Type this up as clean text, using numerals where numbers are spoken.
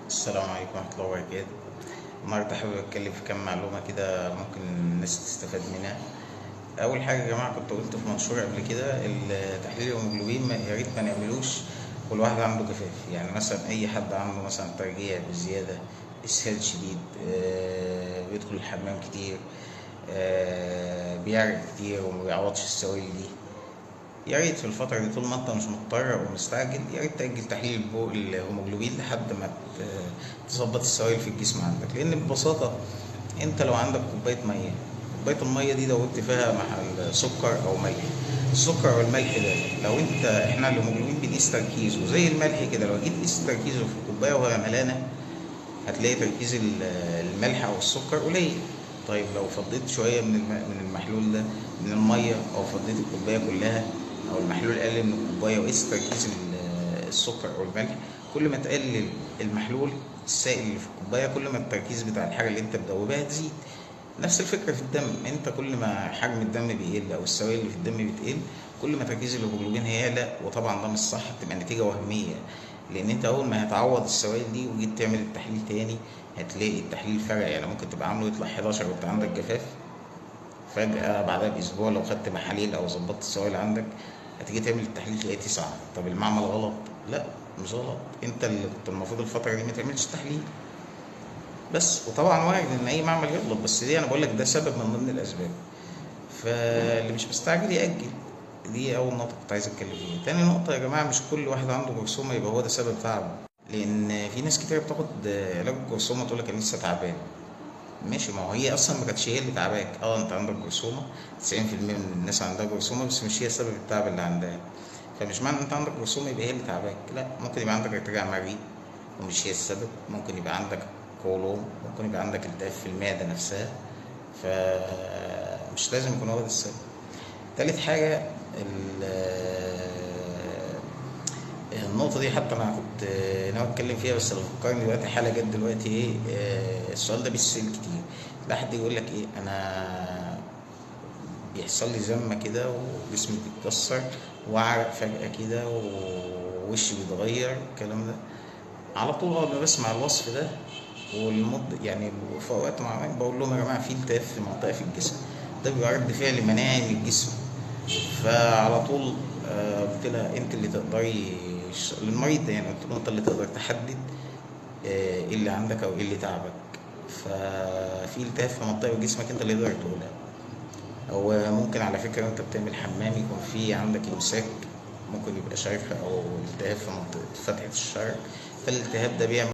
السلام عليكم ورحمة الله وبركاته. النهاردة حابب أتكلم في كام معلومة كده ممكن الناس تستفاد منها. أول حاجة يا جماعة، كنت قلت في منشور قبل كده تحليل الهيموجلوبين يا ريت ما نعملوش والواحد عنده جفاف. يعني مثلا أي حد عنده مثلا ترجيع بزيادة، إسهال شديد، بيدخل الحمام كتير، بيعرق كتير وما بيعوضش السوائل دي، يا ريت في الفترة دي طول ما انت مش مضطر او مستعجل يا ريت تأجل تحليل الهيموجلوبين لحد ما تظبط السوائل في الجسم عندك. لأن ببساطة انت لو عندك كوباية مية، كوباية المية دي دوبت فيها مع السكر أو ملح، السكر أو الملح ده لو انت، احنا الهيموجلوبين بنقيس تركيزه زي الملح كده، لو جيت تقيس تركيزه في الكوباية وهي ملانة هتلاقي تركيز الملح أو السكر قليل. طيب لو فضيت شوية من المحلول ده من المية، أو فضيت الكوباية كلها أو المحلول قل من الكوباية، وقيس تركيز السكر أو الملح، كل ما تقلل المحلول السائل اللي في الكوباية كل ما التركيز بتاع الحاجة اللي أنت بتدوبها تزيد. نفس الفكرة في الدم، أنت كل ما حجم الدم بيقل أو السوائل اللي في الدم بتقل كل ما تركيز الهيموجلوبين هيعلى، وطبعا ده مش صح، بتبقى نتيجة وهمية. لأن أنت أول ما هتعوض السوائل دي وجيت تعمل التحليل تاني هتلاقي التحليل فرق. يعني ممكن تبقى عامله يطلع 11 وأنت عندك جفاف، فجأة بعدها بأسبوع لو خدت محاليل أو ظبطت السوائل عندك هتيجي تعمل التحليل تلاقيه 9. طب المعمل غلط؟ لا مش غلط، أنت اللي كنت المفروض الفترة دي ما تعملش تحليل بس. وطبعا وارد إن أي معمل يغلط، بس دي أنا بقول لك ده سبب من ضمن الأسباب. فاللي مش مستعجل يأجل. دي أول نقطة كنت عايز أتكلم فيها. تاني نقطة يا جماعة، مش كل واحد عنده جرثومة يبقى هو ده سبب تعبه، لأن في ناس كتير بتاخد علاج الجرثومة تقول لك أنا لسه تعبان. ماشي، ما هو هي أصلا ما كانتش هي اللي تعباك. أنت عندك جرثومة، 90% من الناس عندها جرثومة، بس مش هي سبب التعب اللي عندها. فمش معنى إن أنت عندك جرثومة يبقى هي اللي تعباك، لا، ممكن يبقى عندك ارتجاع مريء ومش هي السبب، ممكن يبقى عندك قولون، ممكن يبقى عندك التهاب في المعدة نفسها، فمش لازم يكون هو ده السبب. تالت حاجة، النقطة دي حتى أنا كنت ناوي أتكلم فيها، بس اللي فكرني دلوقتي حالة جت دلوقتي إيه، السؤال ده بيتسأل كتير. لا حد يقول لك إيه، أنا بيحصل لي زمة كده وجسمي بيتكسر وأعرق فجأة كده ووشي بيتغير الكلام ده. على طول أول ما بسمع الوصف ده والمد يعني في أوقات معينة بقول لهم يا جماعة في التهاب في منطقة في الجسم، ده بيبقى رد فعل مناعي من الجسم. فعلى طول قلت لها انت اللي تقدري للمريض ده، يعني قلت له انت اللي تقدر تحدد، ايه اللي عندك او ايه اللي تعبك. ففي التهاب في منطقه في جسمك انت اللي تقدر تقولها. او ممكن على فكره وانت بتعمل حمام يكون في عندك امساك، ممكن يبقى شرخ او التهاب في منطقه فتحه الشرج، فالالتهاب ده بيعمل